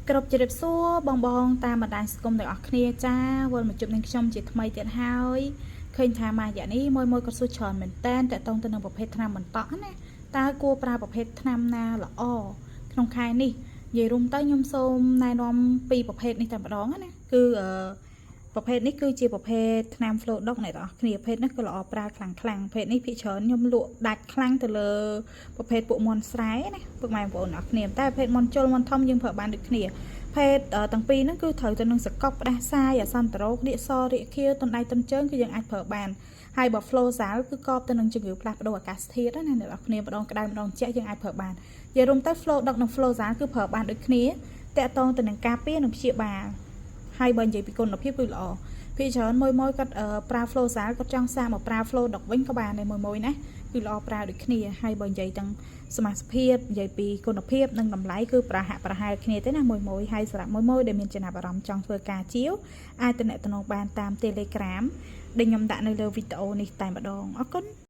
គ្រប់ជម្រាបសួរបងបងតាមបណ្ដាញសង្គមទាំងអស់គ្នាចាវិលមកជួបនឹងខ្ញុំជាថ្មីទៀតហើយឃើញថាមួយរយៈនេះមួយមួយក៏សួរច្រើនមែនតែនតកតងទៅនឹងប្រភេទថ្នាំបន្តក់ណាតើគួរប្រើប្រភេទថ្នាំណាល្អក្នុងខែនេះនិយាយរួមទៅខ្ញុំសូមណែនាំពីរប្រភេទនេះតែម្ដងណាគឺអឺប្រភេទនេះគឺជាប្រភេទថ្នាំ Flow Dog អ្នកទាំងអស់គ្នាប្រភេទនេះគឺល្អប្រើខ្លាំងខ្លាំងប្រភេទនេះភាគច្រើនខ្ញុំលក់ដាច់ខ្លាំងទៅលើប្រភេទពួកមន់ស្រែណាពុកម៉ែបងប្អូនអ្នកគ្នាតែប្រភេទមន់ជុលមន់ធំយើងប្រើបានដូចគ្នា ភេទទាំងពីរហ្នឹងគឺត្រូវទៅនឹងសកុបផ្ដាសាយអាសន្នរោគរាកសរាកខៀវទន្ដៃទន់ជើងគឺយើងអាចប្រើបានហើយបើ flow សាលគឺកបទៅនឹងជំងឺផ្លាស់ប្ដូរអាកាសធាតុណាអ្នកនរគ្នាម្ដងក្តៅម្ដងជែកយើងអាចប្រើបាននិយាយរួមទៅ flow ដុកនិង flow សាលគឺប្រើបានដូចគ្នាតាក់ទងទៅនឹងការពារនិងព្យាបាលហើយបើនិយាយពីគុណភាពគឺល្អភាគច្រើនមួយមួយគាត់ប្រើ flow សាលគាត់ចង់សាកមកប្រើ flow ដុកវិញក៏បានដែរមួយមួយណាគឺល្អប្រើដូចគ្នាហើយបើនិយាយទាំងសមាសភាពនិយាយពីគុណភាពនិងតម្លៃគឺប្រហាក់ប្រហែលគ្នាទេណាមួយមួយហើយសម្រាប់មួយមួយដែលមានចំណាប់អារម្មណ៍ចង់ធ្វើការជាវអាចទំនាក់ទំនងបានតាម Telegram ដែលខ្ញុំដាក់នៅលើវីដេអូនេះតែម្ដងអរគុណ។